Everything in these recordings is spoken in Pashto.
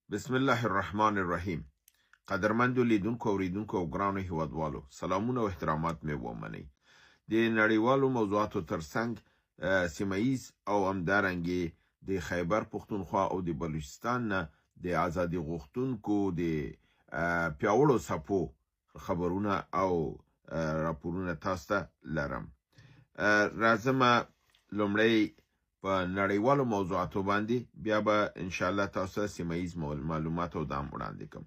بسم الله الرحمن الرحیم. قدرمندو لیدونکو، اوریدونکو او ګرانو هیوادوالو، سلامونه او احترامات مې ومنئ. د نړیوالو موضوعاتو ترڅنګ سیمه ییز او همدارنګې د خیبر پښتونخوا او د بلوچستان نه د ازادي غوښتونکو د پیاوړو څپو خبرونه او راپورونه تاسو ته لرم. راځمه لومړی په نړیوالو موضوعاتو باندې، بیا به انشاءالله تاسو ته سیمه ییز معلومات او دام وړاندې کوم.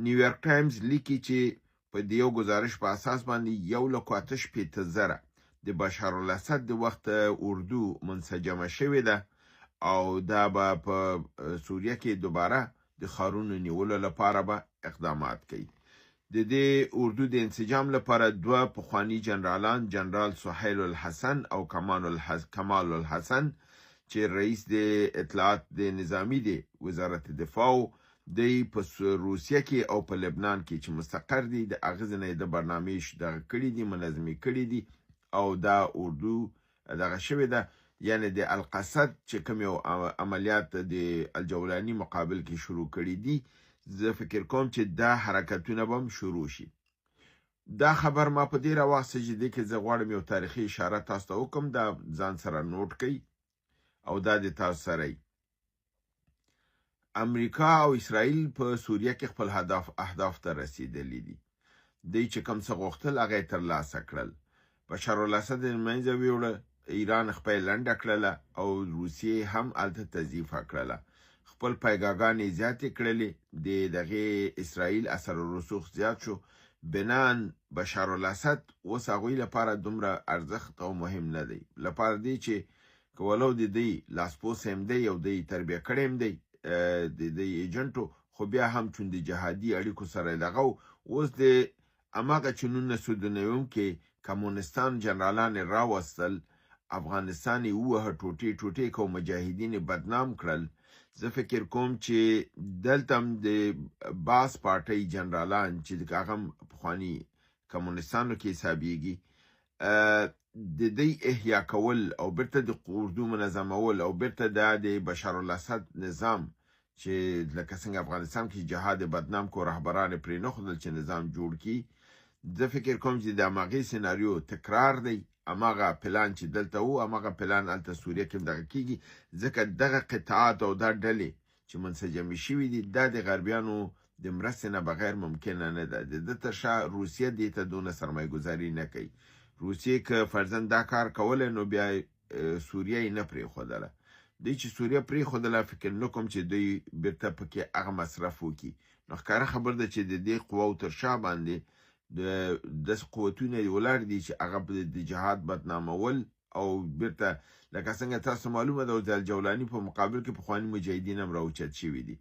نیویارک ټایمز لیکي چې په دې یو ګزارش په اساس باندې 1,68,000 د بشار الاسد د وخت اردو منسجمه شوې ده او دا به په سوریه کې دوباره د ښارونو نیولو لپاره به اقدامات کوي. د دې اردو د انسجام لپاره دوه پخواني جنرالان، جنرال سهیل الحسن او کمال الحسن، چې رئیس د اطلاعات د نظامی د وزارت دفاع دی، په روسیه کې او په لبنان کې چې مستقر دي، د هغه نه د برنامې دغه کړي دي، منظمې کړي دي او دا اردو دغه شوې ده. یعنی د القصد چې کوم یو عملیات د الجولاني مقابل کې شروع کړي دي، زه فکر کوم چې دا حرکتونه به هم شروع شي. دا خبر ما په دې راواخیسته چې دې کې زه غواړم یو تاریخي اشاره تاسو ته وکړم، دا ځان سره نوټ کړئ او دا د تاسو سره. امریکا او اسرائیل په سوریه کې خپل اهداف ته رسیدلي دي. دوی چې کوم څه غوښتل، هغه یې ترلاسه کړل. بشار الاسد یې له منځه ویوړه، ایران خپل لنډه کړله او روسیې هم هلته تضعیفه کړله، خپل پایګاګانې یې زیاتې کړلې، د دغې اسرائیل اثر و رسوخ زیات شو. بناً بشار الاسد اوس هغوی لپاره دومره ارزښت او مهم نه دی، لپاره دی چې که ولو د دوی لاسپوڅی هم دی او دوی تربیه کړی هم دی، د دوی ایجنټو، خو بیا هم چون د جهادي اړیکو سره دغه و. اوس د هماغه چې 1990 کې کمونستان جنرالان یې راوستل، افغانستان یې ووهه، ټوټې ټوټې کو، مجاهدین یې بدنام کړل. زه فکر کوم چې دلته هم د باس پارټۍ جنرالان چې هغه هم پخواني کمونستانو کې حسابیږي، د دوی احیا کول او بیرته د اردو منظمول او بیرته دا د بشار الاسد نظام چې لکه څنګه افغانستان کې جهاد بدنام کو، رهبران یې پرې نه ښودل چې نظام جوړ کړي، زه فکر کوم چې د هماغې سناریو تکرار دی. هماغه پلان چې دلته و، هماغه پلان هلته سوریه کې هم دغه کېږي، ځکه دغه قطعات او دا ډلې چې منسجمې شوي دي، دا د غربیانو د مرستې نه بغیر ممکنه نه ده. د ده تر شا روسیه دې ته دونه سرمایه ګذاري نه کوي. روسیې که فرضاً دا کار کولی نو بیا سوریه یې نه پرېښودله. دوی چې سوریه پرېښودله، فکر نه کوم چې دوی بیرته پکې هغه مصرف وکړي. نو ښکاره خبر ده چې د دې قواو تر شا باندې د داسې قوتونه ولاړ دي چې هغه د جهاد بدنامول او بیرته لکه څنګه تاسو معلومه ده، د الجولاني په مقابل کې پخواني مجاهدین هم راوچت شوي دي.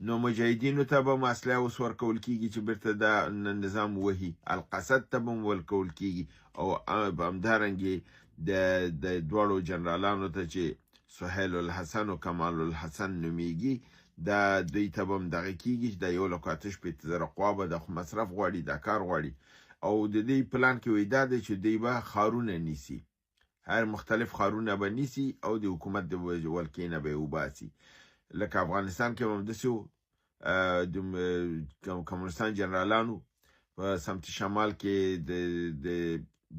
نو مجاهدینو ته به هم اسلحه اوس ورکول کېږي چې بیرته دا نظام وهي، القصد ته به هم ورکول کېږي او همدارنګې د دواړو جنرالانو ته چې سهیل الحسن او کمال الحسن نومېږي، دا دوی ته به هم دغه کېږي چې دا 1,68,000 قوا به د مصرف غواړي، دا کار غواړي. او د دې پلان کې وایي دا دی چې دوی به ښارونه نیسي، هر مختلف ښارونه به نیسي او د حکومت د ولکې نه به یې وباسي. لکه افغانستان کې به هم داسې و، د کمونستان جنرالانو په سمت شمال کې د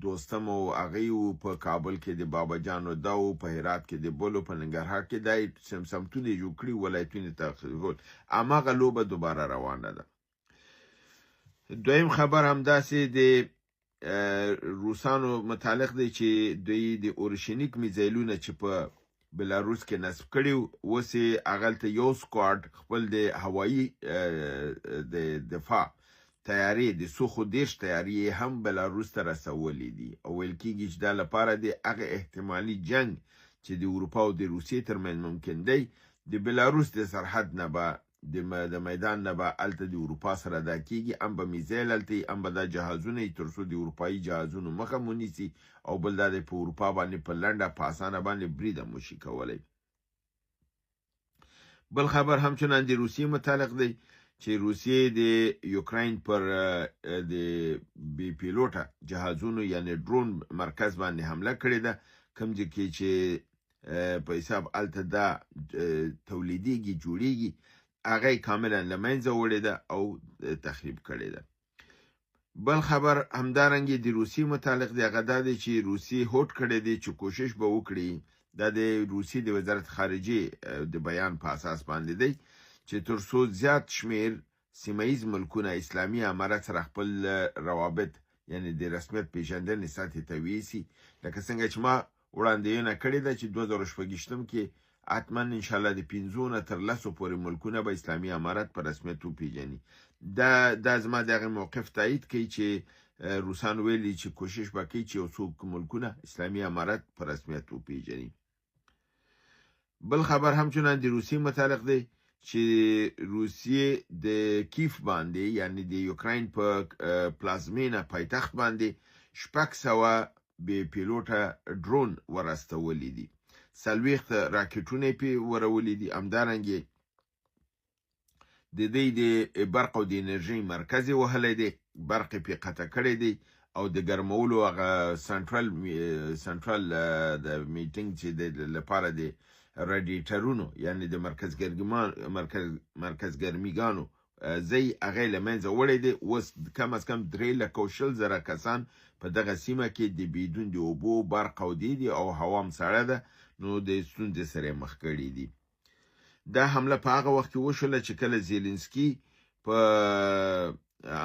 دوستم او هغې وو، په کابل کې د بابا جانو دا و، په هرات کې د بلو، په ننګرهار کې دا سمتونه یې جوړ کړي، ولایتونه یې تقسیم. هماغه لوبه دوباره روانه ده. دویم خبر همداسې د روسانو متعلق دی چې دوی د اورشنیک میزایلونه چې په بلاروس کې نصب کړي وو، اوس یې هغلته یو سکواډ خپل د هوایي د دفاع طیارې، د سوخو 30 طیارې یې هم بلاروس ته رسولې دي او ویل کېږي چې دا لپاره د هغه احتمالي جنګ چې د اروپا او د روسیې ترمنځ ممکن دی، د بلاروس د سرحد نه به د میدان نه به هلته د اروپا سره دا کېږي، هم به میزایل هلته وي، هم به دا جهازونه وي، تر څو د اروپایي جهازونو مخه مو نیسي او بل دا دی په اروپا باندې په لنډه په اسانه باندې برید هم وشي کولی. بل خبر همچنان د روسیې متعلق دی چې روسیې د یوکراین پر د بې پیلوټه جهازونو یعنی ډرون مرکز باندې حمله کړې ده، کوم ځای کې چې په حساب هلته دا تولیدېږي، جوړېږي. هغه یې کاملا له منځه وړې ده او تخریب کړې ده. بل خبر همدارنګه د روسیې متعلق دی، هغه دا دی چې روسیې هوډ کړی دی چې کوشش به وکړي، دا د روسیې د وزارت خارجې د بیان په اساس باندې دی، چې تر څو زیات شمیر سیمه ییز ملکونه اسلامي امارت سره خپل روابط یعنی د رسمیت پیژندنې سطحې ته ویسي، لکه څنګه چې ما وړاندوینه کړې ده چې 2026 کې حتما انشاءالله د 5 نه تر 10 پورې ملکونه به اسلامي امارت په رسمیت وپیژني. دا زما د هغې موقف تایید کوي چې روسان ویلي چې کوشش به کوي چې یو څوک ملکونه اسلامي امارت په رسمیت وپیژني. بل خبر هم چنان د روسیې متعلق دی چې روسیې د کیف باندې یعنی د یوکراین په پلازمینه پایتخت باندې 600 بې پیلوټه ډرون وراستولي دي، 40 راکټونه یې پرې ورولي دي. همدارنګه د دوی د برق او د انرژۍ مرکز یې وهلی دی، برق یې پرې قطع کړی دی او د ګرمولو هغه سنټرل د میټینګ چې د لپاره د رادیټرونو یعنی د مرکز ګرمیګانو ځای هغه یې له منځه وړی دی. اوس کم از کم 320,000 کسان په دغه سیمه کې د بېدون د اوبو برق او دې دي او هوا هم سړه ده، نو د ستونزې سره یې مخ کړي دي. دا حمله په هغه وخت کې وشوله چې کله زیلنسکي په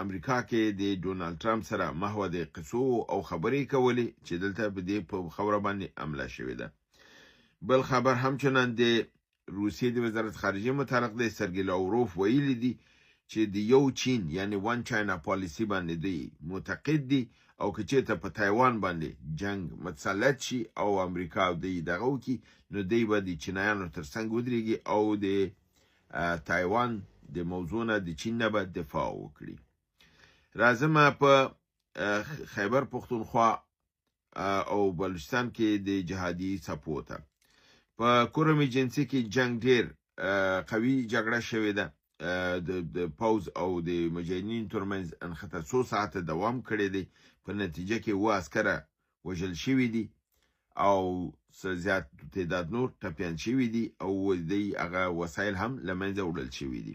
امریکا کې د ډونالد ټرمپ سره محوه د قصو او خبرې کولې چې دلته په دې په خبره باندې حمله شوې ده. بل خبر هم چنان د روسیې د وزارت خارجې متعلق دی، سرګي لاوروف ویلي دي چې د یو چین یعنی One China Policy باندې دوی معتقد دي او که چېرته په تایوان باندې جنگ متسلط شي او امریکا او دوی دغه وکړي نو دوی به د چینایانو تر څنګ ودرېږي او د تایوان د موضوع نه د چین نه به دفاع وکړي. راځمه په خیبر پښتونخوا او بلوچستان کې د جهادي څپو ته. په کورم ایجنسي کې جنگ ډېر قوي جګړه شوې ده، د پوځ او د مجاهدینو ترمنځ انښته څو ساعته دوام کړی دی. په نتیجه کې 7 عسکره وژل شوي دي او څه زیات تعداد نور ټپیان شوي دي او دی هغه وسایل هم له منځه وړل شوي دي.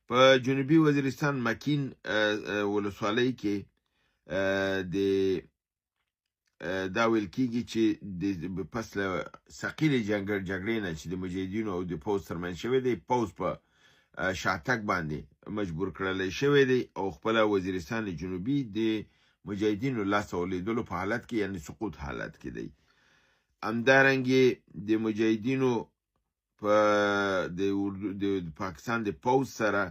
په جنوبي وزیرستان مکین ولسوالۍ کې د دا ویل کیږي چې د پس له ثقیلې جګړې نه چې د مجاهدینو او د پوځ ترمنځ شوی دی، پوځ په شاتګ باندې مجبور کړلی شوی دی او خپله وزیرستان جنوبي د مجاهدینو لاسته ورلېدلو په حالت کې یعنی سقوط حالت کې دی. همدارنګې د مجاهدینو په د پاکستان د پوځ سره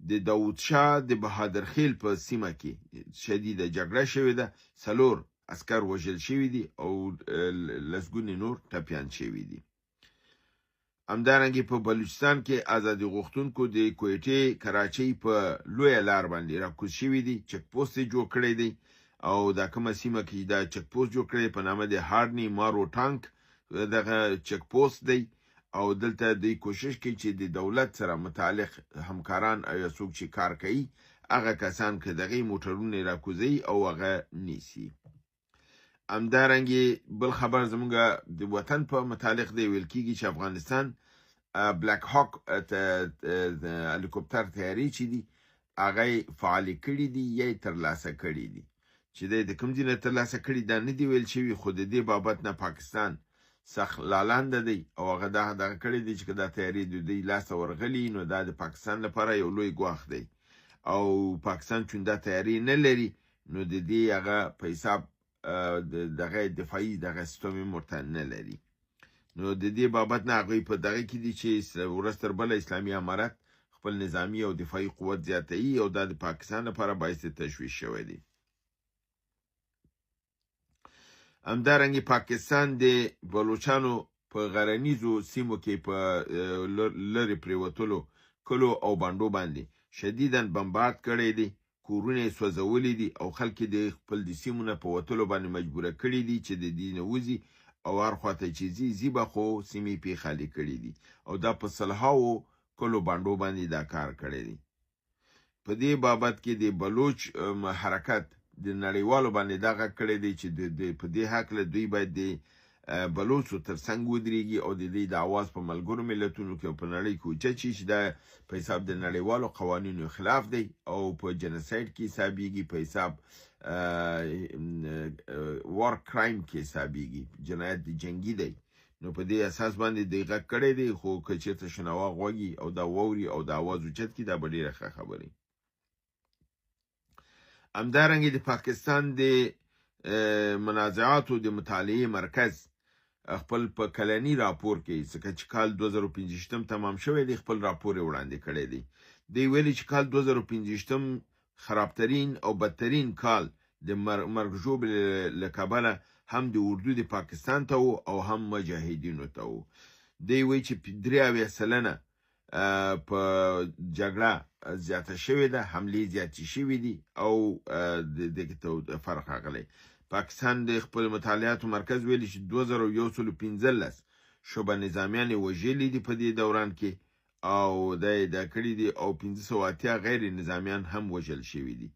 د داود شاه د بهادرخیل په سیمه کې شدیده جګړه شوې ده، 4 عسکر وژل شوي دي او لسګونې نور ټپیان شوي دي. همدارنګې په بلوچستان کې ازادي غوښتونکو د کویټې کراچۍ په لویه لار باندې راکوز شوي دي، چک پوسټ یې جوړ کړی دی او دا کومه سیمه کې دا چک پوسټ جوړ کړی په نامه د هارني مارو ټانک دغه چک پوسټ دی او دلته دوی کوشش کوي چې د دولت سره متعلق همکاران او یا څوک چې کار کوي هغه کسان که دغې موټرونه راکوزوي او هغه نیسي. همدارنګې بل خبر زموږ د وطن په متعلق دی، ویل کیږي چې افغانستان بلک هاک هلیکوپتر تیارې چې دي هغه یې فعالې کړي دي یا یې ترلاسه کړي دي، چې دی د کوم ځای نه ترلاسه کړي دا نه دي ویل شوي، خو د دې بابت نه پاکستان سخت لالانده دی او هغه دا دغه کړی دی چې که دا تیارې د دوی لاسته ورغلي نو دا د پاکستان لپاره یو لوی ګواښ دی او پاکستان چون دا تیارې نه لري نو د دې هغه په حساب دغه دفاعي دغه سیستم هم ورته نه لري. نو د دې بابت نه هغوی په دغه کې دي چې ورځ تر بله اسلامي امارت خپل نظامي او دفاعي قوت زیاتوي او دا د پاکستان لپاره باعث تشویش شوی دی. همدارنګه پاکستان د بلوچانو په غرنیزو سیمو کې په لرې پرېوتلو کلو او بانډو باندې شدیداً بمبارد کړی دی، کورونه یې سوځولي دي او خلک یې د خپل د سیمو نه په وتلو باندې مجبوره کړي دي چې د دې نه وځي او هر خواته چې ځي ځي به، خو سیمې پې خالي کړي دي او دا په سلهاوو کلو بانډو باندې دا کار کړی دی. په دې بابت کې د بلوچ حرکت د نړیوالو باندې دا غږ کړی دی چې په دې هکله دوی باید د بلوڅو تر څنګ ودرېږي او د دې د اواز په ملګرو ملتونو کې او په نړۍ کې اوچت شي چې دا په حساب د نړیوالو قوانینو خلاف دی او په جنسایډ کې حسابیږي، په حساب وار کرایم کې حسابیږي، جنایت جنگي دی. نو په دې اساس باندې دی غږ کړی دی، خو که چېرته شنوا غوږي او دا واوري او دا اواز اوچت کړي، دا به ډېره ښه خبره وي. همدارنګه د پاکستان د منازعاتو د مطالعې مرکز خپل په کلني راپور کې، ځکه چې کال 2025 تمام شوی دی، خپل راپور یې وړاندې کړی دی. دی ویلي چې کال 2025 خرابترین او بدترین کال د مرګ ژوبلې له کبله هم د اردو د پاکستان ته و او هم مجاهدینو ته و. دی وایي چې 73% په جګړه زیاته شوې ده، حملې زیاتې شوې دي او د دې کې فرق راغلی. پاکستان د خپل مطالعاتو مرکز ویلي چې 2115 شعبه نظامیان یې وژلي دي په دې دوران کې او دا یې دا کړي دي، او 580 غیر نظامیان هم وژل شوي دي.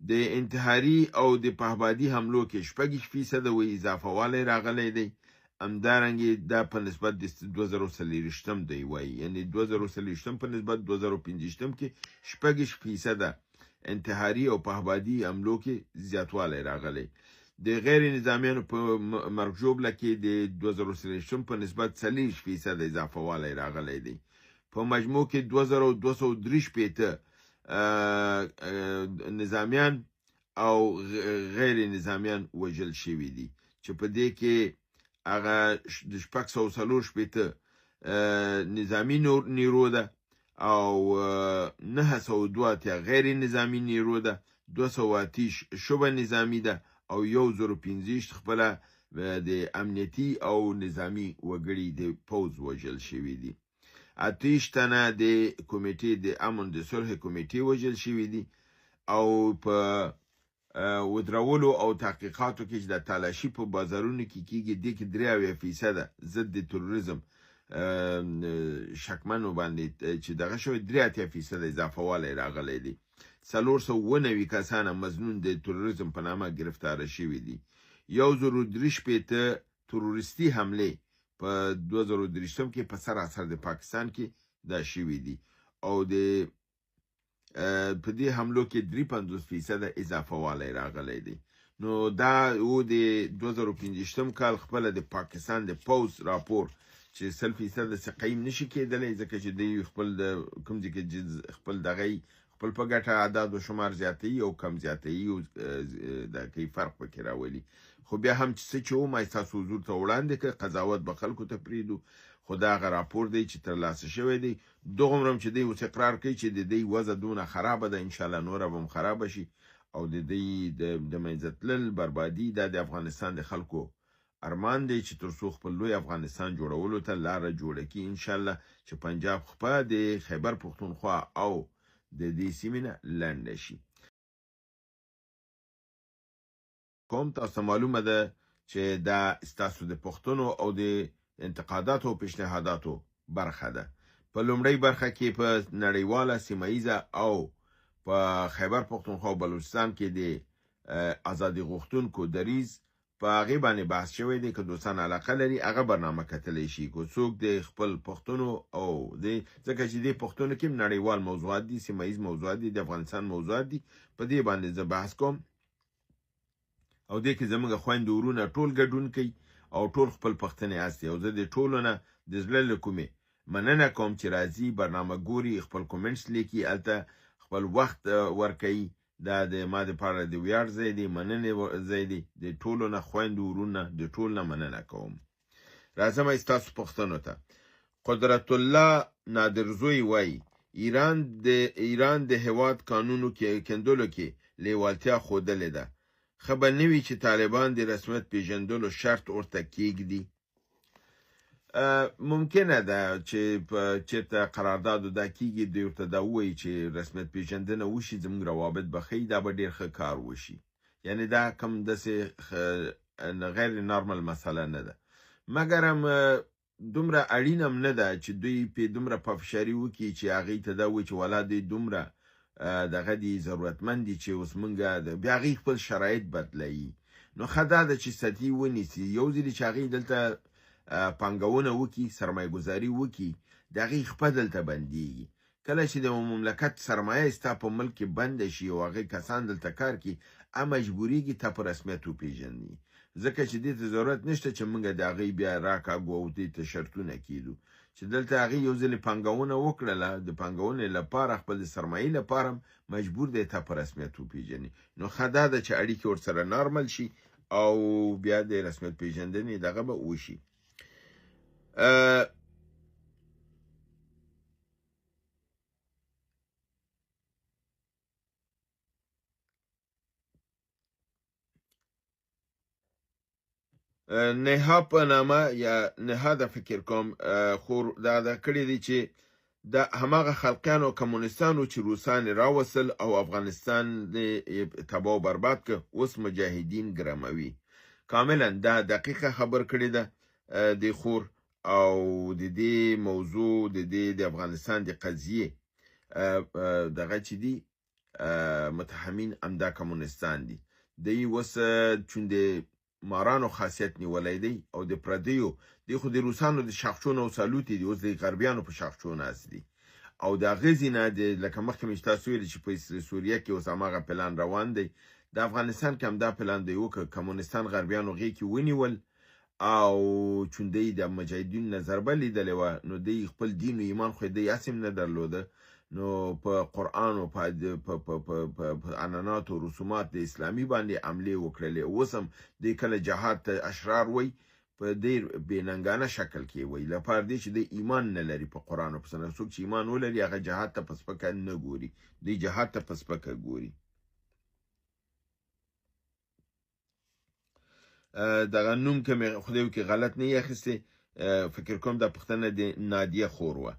د انتحاري او د پهبادي حملو کې 26% وایي اضافه والی راغلی دی. همدارنګه دا په نسبت د 2024 دی وایي، یعنی 2024 په نسبت 2025 کې 26% انتحاري او پهبادي حملو کې زیاتوالی راغلی. د غیر نظامیانو په مرګ ژوبله کې د 2024 په نسبت 40% اضافه والی راغلی دی. په مجموع کې 2263 نظامیان او غیر نظامیان وژل شوي دي، چې په دې کې هغه د 664 نظامي نیرو ده او 982 غیر نظامي نیرو ده، 280 شبه نظامي ده او 1025 خپله د امنیتي او نظامي وګړي د پوځ وژل شوي دي. 28 تنه د کمیټې د امن د صلح کمیټې وژل شوي دي. او په ودرولو او تحقیقاتو کې چې د تالاشي په بازارونو کې کیږي، دې کې 73% ضد د تروریزم شکمنو باندې چې دغه شوی 83% اضافه والی راغلی دی. 497 کسان مظنون د تروریزم په نامه ګرفتار شوي دي. 1063 تروریستي حملې په 2023 کې په سراسر د پاکستان کې دا شوي دي او د په دې حملو کې 53% اضافه والی راغلی دی. نو دا و د 2025 کال خپله د پاکستان د پوځ راپور چې 100% څه قیم نشي کېدلی، ځکه چې دوی خپل د کوم ځای کې خپل دغه خپل په ګټه اعداد و شمار زیاتوي او کم زیاتوي او دا کوي فرق پکې راولي. خو بیا هم چې څه چې و ما ستاسو حضور ته وړاندې کړ، قضاوت به خلکو ته پرېږدو، خو دا هغه راپور دی چې ترلاسه شوی دی. دغومره هم چې دی اوس اقرار کوي چې د دوی وضع دونه خرابه ده، انشاءالله نوره به هم خرابه شي او د دوی د منځه تلل بربادي دا د افغانستان د خلکو ارمان دی چې تر څو خپل لوی افغانستان جوړولو ته لاره جوړه کړي انشاءالله، چې پنجاب خپه د خیبر پښتونخوا او د دې سیمې نه لنډه شي. کوم تاسو ته معلومه ده چې دا ستاسو د پوښتنو او د انتقاداتو او پیشنهاداتو برخه ده. په لومړۍ برخه کې په نړیواله، سیمه ییزه او په خیبر پښتونخوا او بلوچستان کې د ازادي غوښتونکو دریځ په هغې باندې بحث شوی دی. که دوستان علاقه لري هغه برنامه کتلی شي، که څوک د خپل پښتنو او د ځکه چې دې پښتنو کې هم نړیوال موضوعات دي، سیمه ییز موضوعات دي، د افغانستان موضوعات دي، په دې باندې زه بحث کوم او دې کې زموږ خویندو ورونه ټول ګډون کوي او ټول خپل پښتنې هستي. او زه د ټولو نه د زړه له کومې مننه کوم چې راځي، برنامه ګوري، خپل comments لیکي، هلته خپل وخت ورکوي. دا د ما دپاره د ویاړ ځای دی، مننې ځای دی. د ټولو نه خویندو ورونه د ټولو نه مننه کوم. راځم ستاسو پوښتنو ته. قدرت الله نادرزوی وایي ایران د هیواد کانونو کې کندلو کې لیوالتیا ښودلې ده، ښه به نه وي چې طالبان د رسمیت پیژندلو شرط ورته کیږدي؟ ممکنه ده چې په چېرته قرارداد دا کیږي، دوی ورته دا ووایي چې رسمیت پیژندنه وشي، زموږ روابط به ښه وي، دا به ډېر ښه کار وشي. یعنې دا کم داسې غیر نارمل مسله نه ده، مګر هم دومره اړین هم نه ده چې دوی پې دومره پافشاري وکړي چې هغوی ته دا ووایي چې ولا دوی دومره دغه دي ضرورتمند دي چې اوس مونږ بیا هغوی خپل شرایط بدلوي. نو ښه دا ده چې سطحي ونیسي. یو ځلې چې هغوی دلته پانګونه وکړي، سرمایه ګذاري وکړي، د هغوی خپه دلته بندیږي. کله چې د یوه مملکت سرمایه ستا په ملک کې بنده شي او هغه کسان دلته کار کوي، هغه مجبوریږي تا په رسمیت وپیژني، ځکه چې دې ته ضرورت نشته چې موږ د هغوی بیا راکاږو او دې ته شرطونه کیدو چې دلته هغوی یو ځلې پانګونه وکړله، د پانګونې لپاره خپل د سرمایې لپاره مجبور دی تا په رسمیت وپیژني. نو ښه دا ده چې اړیکې ورسره نارمل شي او بیا د رسمیت پیژندنې دغه به وشي. نها په نامه یا نها د فکر کوم خور دا دا کړی دی چې د هماغه خلقیانو کمونستانو چې روسان یې راوستل او افغانستان یې تباه او برباد کړ، اوس مجاهدین ګرموي. کاملا دا دقیقه خبر کړې ده د خور، او د دې موضوع د دې د افغانستان د قضیې دغه چې دي متهمین همدا کمونستان دي. دی اوس چون د مارانو خاصیت نیولی دی او د پردیو دی، خو د روسانو د شاخچو نه اوس الوتي دي، اوس د غربیانو په شاخچو ناست دي. او د هغې ځای نه د لکه مخکې مې چې تاسو ویلي چې په سوریه کې اوس هماغه پلان روان دی، د افغانستان کې همدا پلان دی وکړ. کمونستان غربیانو غېږ کې ونیول او چون دی د مجاهدینو نه ضربه لیدلې وه، نو دی خپل دین و ایمان خو دی هسې هم نه درلوده، نو په قرآن او په عنعناتو او رسومات د اسلامي باندې حملې وکړلې. اوس هم دی کله جهاد ته اشرار وایي په ډېر بې ننګانه شکل کې وایي، لپاره دی چې دی ایمان نه لري په قرآن او په سنت. څوک چې ایمان ولري هغه جهاد ته په سپکه نه ګوري، دی جهاد ته په سپکه ګوري. دغه نوم که مې خدای وکړي غلط نه یې اخیستی، فکر کوم دا پوښتنه د نادیه خور وه.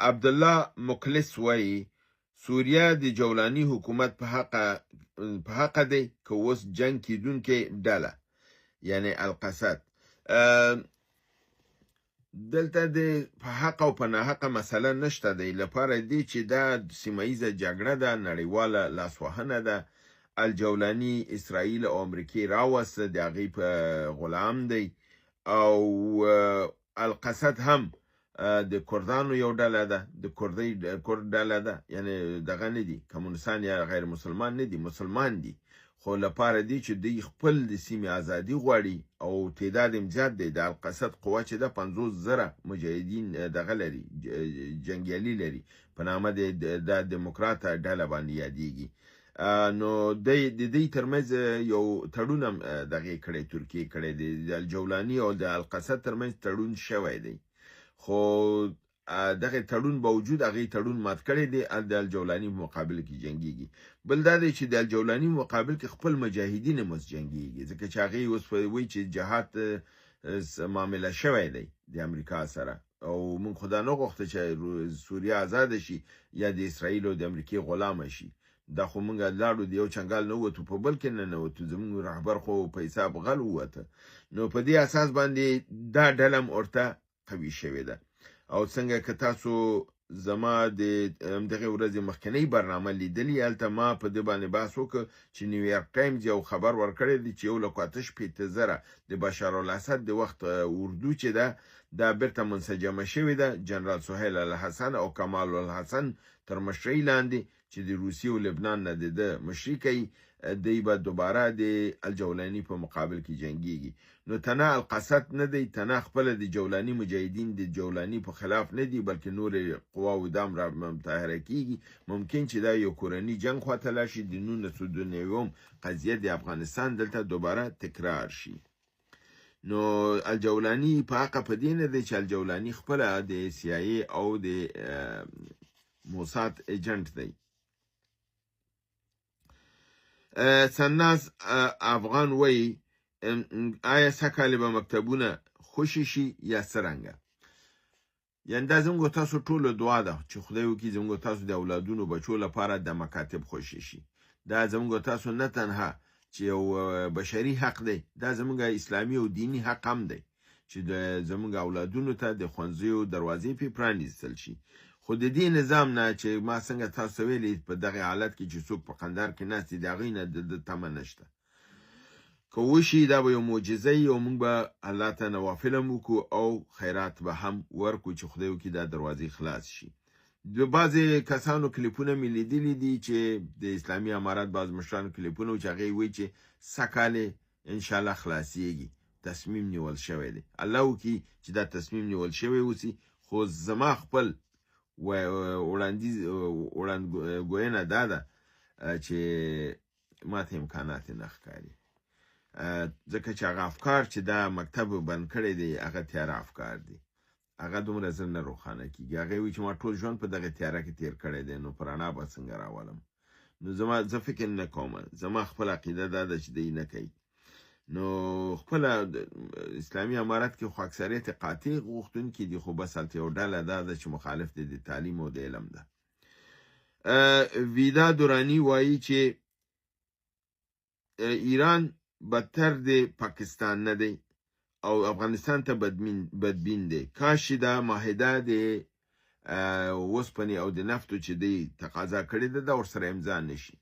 عبدالله مکلس وایي سوریه د جولاني حکومت په حقه دی که اوس جنګ کیدونکې ډله، یعنی القصد. دلته د په حق او په ناحقه مسله نشته دی، لپاره دی چې دا سیمه ییزه جګړه ده، نړیواله لاسوهنه ده. الجولاني اسرائیل او امریکې راوست، د هغې په غلام دی. او القصد هم د کردانو یو ډله ده، د کرد ډله ده، یعنی دغه نه دي کمونستان یا غیر مسلمان نه دي، مسلمان دي، خو لپاره دی چې دوی خپل د سیمې ازادي غواړي او تعداد هم زیات دی. د القصد قوه چې ده 50,000 مجاهدین دغه لري، جنګیالي لري، په نامه د دیموکراته ډله باندې یادیږي. نو د دې ترمنځ یو تړون هم دغې کړی، ترکیې کړی دی، د الجولاني او د القصد ترمنځ تړون شوی دی. خو دغه تړون باوجود هغې تړون مات کړی دی، د الجولاني په مقابل کې جنګیږي. بل دا دی چې د الجولاني په مقابل کې خپل مجاهدین هم اوس جنګیږي، ځکه چې هغې اوس وایي چې جهاد معامله شوی دی د امریکا سره، او موږ خو دا نه غوښته چې سوریه ازاده شي یا د اسرائیل او د امریکې غلامه شي. دا خو موږ لاړو د یو چنګال نه ووتو په بل کې نه ننوتو، زموږ رهبر خو په حساب غل ووته. نو په دې اساس باندې دا ډله هم ورته قوي شوې ده. او څنګه که تاسو زما د همدغې ورځې مخکنۍ برنامه لیدلې، هلته ما په دې باندې بحث وکړ چې نیویارک ټایمز یو خبر ورکړی دی چې 1,68,000 د بشار الاسد د وخت اردو چې ده دا بیرته منسجمه شوې ده، جنرال سهیل الحسن او کمال الحسن تر مشرۍ لاندې چې د روسیې او لبنان نه د ده مشري کوي، دی به دوباره د الجولاني په مقابل کې جنګیږي. نو تنه القصد نه دی، تنه خپله د جولاني مجاهدین د جولاني په خلاف نه دي، بلکې نورې قواو دام را متحره کیږي. ممکن چې دا یو کورني جنګ خواته لاړ شي، د 1990 قضیه د افغانستان دلته دوباره تکرار شي. نو الجولاني په حقه په دې نه دی چې الجولاني خپله د سي آی ای او د موساد ایجنټ دی. سناز افغان وایي آیا سږکال به مکتبونه خوشي شي یا څرنګه؟ یعنی دا زموږ تاسو ټولو دعا ده چې خدای وکړي زموږ تاسو د اولادونو بچو لپاره د مکاتب خوشي شي. دا زموږ تاسو نه تنها چې یو بشري حق دی، دا زموږ اسلامي او دیني حق هم دی چې د زموږ اولادونو ته د ښوونځیو دروازې پرې پرانیستل شي. خو د دې نظام نه چې ما څنګه تاسو ویلي په دغه حالت کې چې څوک په قندهار کې ناست دي، د هغوی نه د ده تمه نشته. که وشي دا به یو معجزه وي او موږ به الله ته نوافل هم وکړو او خیرات به هم ورکړو چې خدای وکړي دا دروازې خلاص شي. د بعضې کسانو کلیپونه مې لیدلي دي چې د اسلامي امارت بعض مشرانو کلیپونه چې هغې وایي چې سږکال یې انشاءالله خلاصیږي، تصمیم نیول شوی دی. الله وکړي چې دا تصمیم نیول شوی اوسي، خو زما خپل وړاندیز وړاندګوینه دا ده چې ماته امکانات نه ښکاري، ځکه چې هغه افکار چې دا مکتب بند کړی دی هغه تیاره افکار دي، هغه دومره زر نه روښانه کیږي. هغه وایي چې ما ټول ژوند په دغه تیاره کې تیر کړی دی، نو په رڼا به څنګه راولم؟ نو زه فکر نه کوم، زما خپل عقیده دا ده چې دی نه کوي. نو خپله اسلامي امارت کې خو اکثریت قاطع غوښتونکي دي، خو بس هلته یو ډله دا ده چې مخالف دی د تعلیم او د علم ده. ویدا دورانی وایي چې ایران بدتر دی پاکستان نه دی او افغانستان ته بدبین دی. کاش چې دا معاهده د وسپنې او د نفتو چې دی تقاضا کړې ده دا ورسره امضا نشي.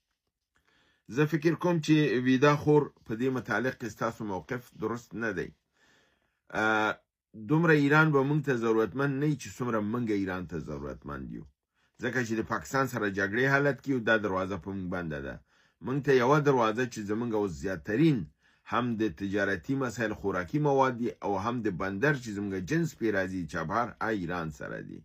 زه فکر کوم چې ویدا خور په دې متعلق کې ستاسو موقف درست نه دی. دومره ایران به موږ ته ضرورتمند نه چې څومره موږ ایران ته ضرورتمند یو، ځکه چې د پاکستان سره جګړې حالت کې دا دروازه په موږ بنده ده. موږ ته یوه دروازه چې زموږ اوس زیاترین هم د تجارتي مسایل خوراکي مواد دي او هم د بندر چې زموږ جنس پې راځي چابهار ایران سره دي.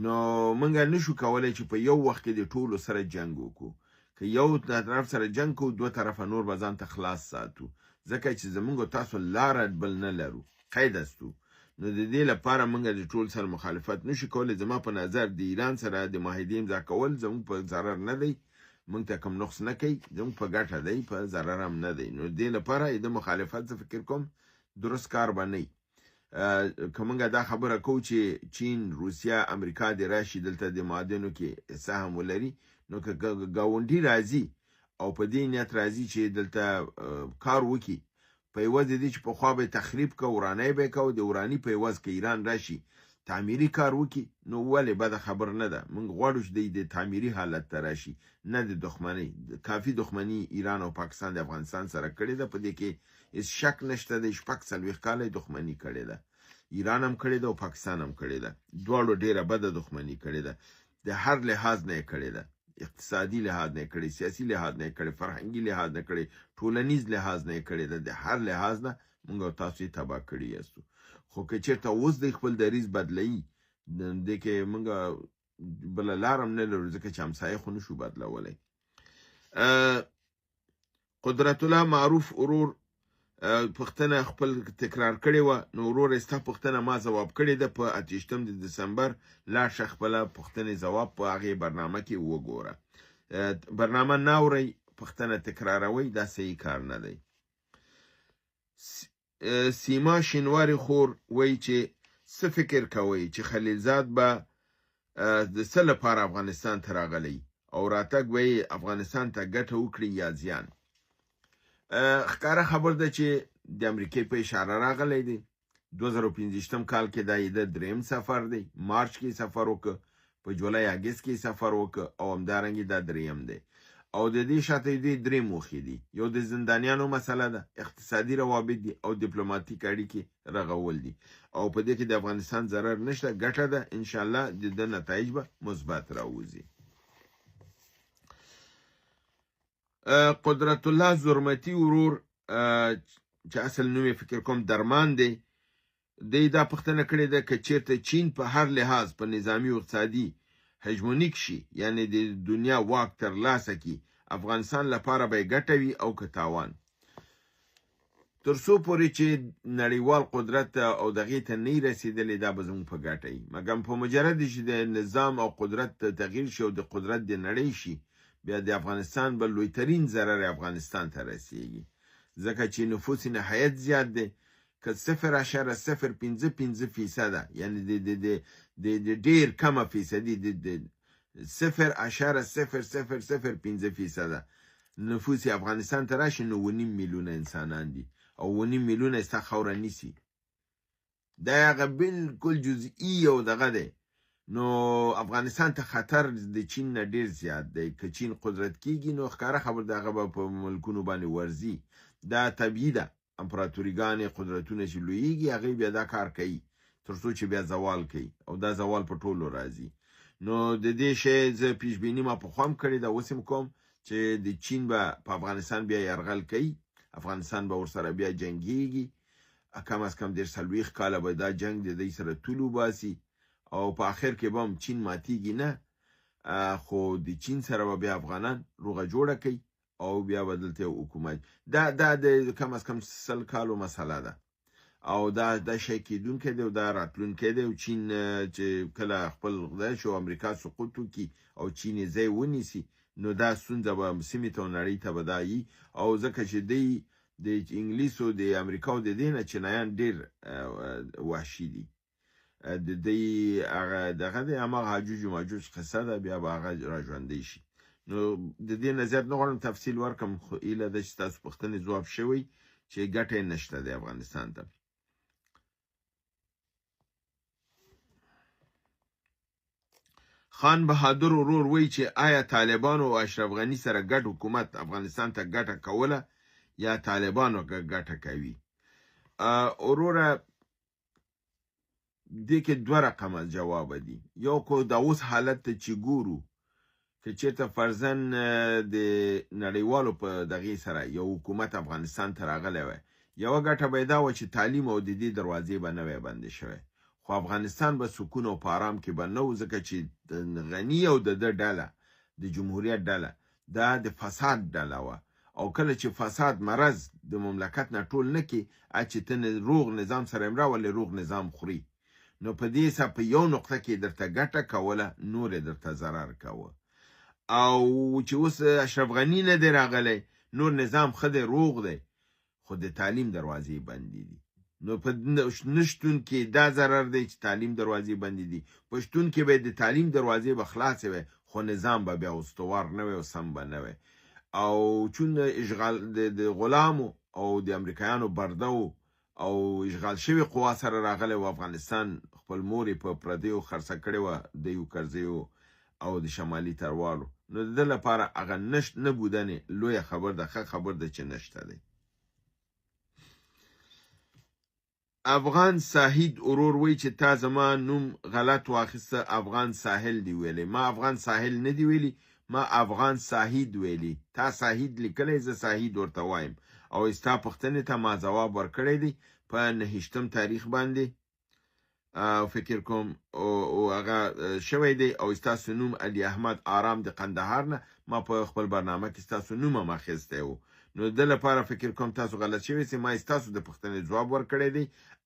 نو موږ نشو کولی چې په یو وخت کې د ټولو سره جنګ وکړو. که یو طرف سره جنګ کوو دوه طرفه نور به ځان ته خلاص ساتو، ځکه چې زموږ تاسو لاره بل نه لرو، قید استو. نو د دې لپاره موږ د ټول سره مخالفت نشو کولی. زما په نظر د ایران سره د معاهدې امضا کول زموږ په ضرر نه دی، موږ ته کوم نقص نه کوي، زموږ په ګټه دی، په ضرر هم نه دی. نو دې لپاره د مخالفت زه فکر کوم درست کار به نه وي. که موږ دا خبره کوو چې چین، روسیه، امریکا دې راشي دلته د معادنو کې سهم ولري، نو که ګاونډي راځي او په دې نیت راځي چې دلته کار وکړي، په عوض د دې چې پخوا به یې تخریب کو، ورانی به یې کو، د وراني په عوض که ایران راشي تعمیري کار وکړي نو ولې بده خبر نه ده. موږ غواړو چې دی د تعمیري حالت ته راشي، نه د دښمنۍ. کافي دښمني ایران او پاکستان د افغانستان سره کړې ده، په دې کې هېڅ شک نشته دی. 46 کاله یې دښمني کړې ده، ایران هم کړې ده او پاکستان هم کړې ده، دواړو ډېره بده دښمني کړې ده، د هر لحاظ نه یې کړې ده، اقتصادي لحاظ نه یې کړې، سیاسي لحاظ نه یې کړې، فرهنګي لحاظ نه کړې، ټولنیز لحاظ نه یې کړې ده، د هر لحاظ نه موږ او تاسو یې تباه کړي یاستو. خو که چېرته اوس دی خپل دریځ بدلوي، دې کې موږ بله لار هم نه لرو، ځکه چې همسایه خو نشو بدلولی. قدرت الله معروف ورور پوښتنه خپل تکرار کړې وه، نو ورور ستا پوښتنه ما ځواب کړې ده په 28 د دسمبر. لاړ شه خپله پوښتنې ځواب په هغې برنامه کې وګوره. برنامه نه اورئ، پوښتنه تکراروئ، دا صحیح کار نه دی. سیما شینواری خور وایي چې څه فکر کوئ چې خلیلزاد به د څه لپاره افغانستان ته راغلی او راتګ به یې افغانستان ته ګټه وکړي یا زیان؟ ښکاره خبر ده چې د امریکې په اشاره راغلی دی. 2025 کال کې دا یې د دریم سفر دی. مارچ کې سفر وکړ، په جولای اګست کې سفر وکړ او همدارنګه دا دریم دی. او د دې شاته یې دوی درې موخې دي. یو د زندانیانو مسله ده، اقتصادي روابط دي او دیپلوماتیک اړیکې رغول دي. او په دې کې د افغانستان ضرر نشته، ګټه ده. انشاءالله د ده نتایج به مثبت راوځي. قدرت الله زرمتی ورور چې اصل نوم یې فکر کوم درمان دی، دی دا پوښتنه کړې ده که چېرته چین په هر لحاظ په نظامي او اقتصادي هژمونیک شي، یعنې د دنیا واک ترلاسه کړي، افغانستان لپاره به یې ګټه وي او که تاوان؟ تر څو پورې چې نړیوال قدرت ته او دغې ته نه رسېدلی، دا به زموږ په ګټه وي. مګر په مجرد چې د نظام او قدرت ته تغییر شي او د قدرت د نړۍ شي، بیا د افغانستان به لویترین ضرر افغانستان ته رسیږي، ځکه چې نفوس نهایت زیات دی. که 0.055%، یعنې د د د د د ډېر کمه فیصدي، د د 0.00005% نفوس افغانستان ته راشي، نو 7.5 میلیونه انسانان دي او 7.5 میلیونه ستا خاوره نیسي. دا هغه بالکل جزئی یو دغه دی. نو افغانستان ته خطر د چین نه ډیر زیات دی. که چین قدرت کیږي نو ښکاره خبر ده هغه به په ملکونو باندې ورځي. دا طبیعي ده. امپراتوریګانې قدرتونه چې لویږي هغوی بیا دا کار کوي تر څو چې بیا زوال کوي، او دا زوال په ټولو راځي. نو د دې شی زه پیشبیني ما پخوا هم کړې ده، اوس هم کوم چې د چین به په افغانستان بیا یرغل کوي، افغانستان به ورسره بیا جنګیږي، کم از کم 40 کاله به دا جنګ د دوی سره طول وباسي، او په آخر کې به هم چین ماتیږي نه، خو د چین سره به بیا افغانان روغه جوړه کوي او بیا به دلته یو حکومت. دا د کم از کم 100 کالو مسله ده، او دا شی کېدونکی دی او دا راتلونکی دی. او چین چې کله خپل خدای شو امریکا سقوط وکړي او چین یې ځای ونیسي، نو دا ستونزه به سیمې ته او نړۍ ته به دا یي. او ځکه چې دی د انګلیس او د امریکا او د دې نه چینایان ډېر وحشي دي، د دوی هغه دغه دی هماغه هاجوج و ماجوج قصه ده، بیا به هغه راژوندی شي. نو د دې نه زیات نه غواړم تفصیل ورکړم، خو هیله ده چې ستاسو پوښتنې ځواب شوی چې ګټه یې نشته دی افغانستان ته. خان بهادر ورور وایي چې آیا طالبانو او اشرف غني سره ګډ حکومت افغانستان ته ګټه کوله یا طالبانو ګټه کوي؟ وروره دې کې دوه رقمه جواب دي. یو کو د اوس حالت ته چې ګورو، که چېرته فرضاً د نړیوالو په دغې سره یو حکومت افغانستان ته راغلی وای، یوه ګټه به یې دا وه چې تعلیم او د دې دروازې به نه وای بندې شوی، خو افغانستان به سکون او په آرام کې به نه و، ځکه چې غني او د ده ډله، د جمهوریت ډله، دا د فساد ډله وه. او کله چې فساد مرض د مملکت نه ټول نه کې، چې ته روغ نظام سره هم راولې، روغ نظام خوري، نو په دې حساب په یو نقطه کې درته ګټه کوله، نور یې درته ضرر کاوه. او چې اوس اشرف غني نه دی راغلی، نور نظام ښه دی، روغ دی، خو د تعلیم دروازې بندې دي. نو په نشتون کې دا ضرر دی چې تعلیم دروازې بندې دي، په شتون کې به د تعلیم دروازې به خلاصې وي، خو نظام به بیا استوار نه وي او سم به نه وي. او چون اشغال د غلامو او د امریکایانو برده او اشغال شوی قوا سره راغلی و، افغانستان خپل مور یې په پردیو خرڅه کړې وه، دیو کرزیو او د شمالي تروالو، نو د ده لپاره هغه نشت نه بودنې لویه خبر ده، ښه خبر ده چې نشته دی. افغان ساحید ورور وایي چې تا زما نوم غلط واخیسته، افغان ساحل دی ویلی. ما افغان ساحل نه دی ویلی، ما افغان ساحید ویلی. تا ساحید لیکلی، زه ساحید ورته وایم. او ستا پوښتنې ته ما ځواب ورکړی دی په 29 تاریخ باندې، فکر کوم او هغه شوی دی. او ستاسو نوم علي احمد آرام د قندهار نه، ما په خپل برنامه کې ستاسو نوم هم اخیستی و، نو د لپاره فکر کوم تاسو غلط شوی چې ما ستاسو د پوښتنې ځواب ورکړی دی.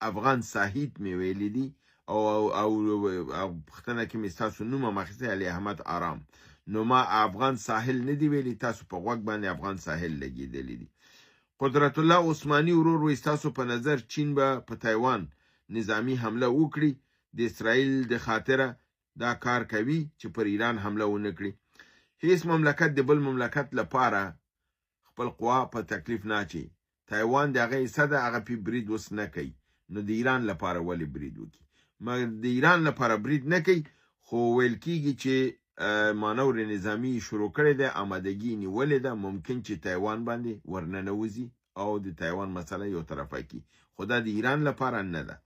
افغان ساحید مې ویلی دی او او پوښتنه کې مې ستاسو نوم هم اخیستی علي احمد آرام، نو ما افغان ساحل نه دی ویلی، تاسو په غوږ باندې افغان ساحل لګېدلی دی. قدرت الله عثماني ورور وایي ستاسو په نظر چین به په تایوان نظامی حمله وکړي، د اسرائیل د خاطره دا کار کوي چې پر ایران حمله ونه کړي؟ هیڅ مملکت د بل مملکت لپاره خپل قوا په تکلیف نه اچوي. تایوان د هغه حصه ده، هغه پې برید اوس نه کوي، نو د ایران لپاره ولې برید وکړي؟ مګر د ایران لپاره برید نه کوي، خو ویل کیږي چې مانور نظامی شروع کړی دی، آمادګي نیولې ده، ممکن چې تایوان باندې ورننوځي او د تایوان مسله یو طرفه کړي، خو دا د ایران لپاره نه ده.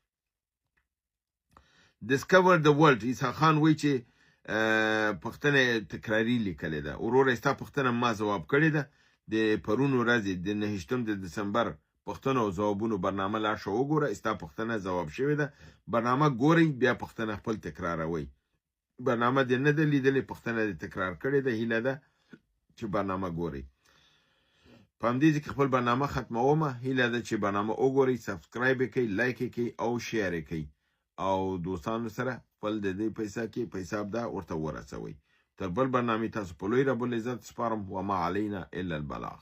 Discover the World عیسی خان وایي چې پوښتنه تکراري لیکلې ده. وروره ستا پوښتنه ما ځواب کړې ده، د پرون ورځې د 29 د دسمبر پوښتنو او ځوابونو برنامه لاړ شه وګوره، ستا پوښتنه ځواب شوې ده. برنامه ګورئ، بیا پوښتنه خپل تکراروئ. برنامه دې نه ده لیدلې، پوښتنه دې تکرار کړې ده، هیله ده چې برنامه ګورئ. په همدې ځای کې خپل برنامه ختمومه، هیله ده چې برنامه وګورئ، subscribe یې کړئ، like یې کړئ او share یې کړئ، او دوستانو سره خپل د دې پیسه کې په حساب دا ورته ورسوئ. تر بل برنامې تاسو په لوی رب العزت سپارم. وما علینا الا البلاغ.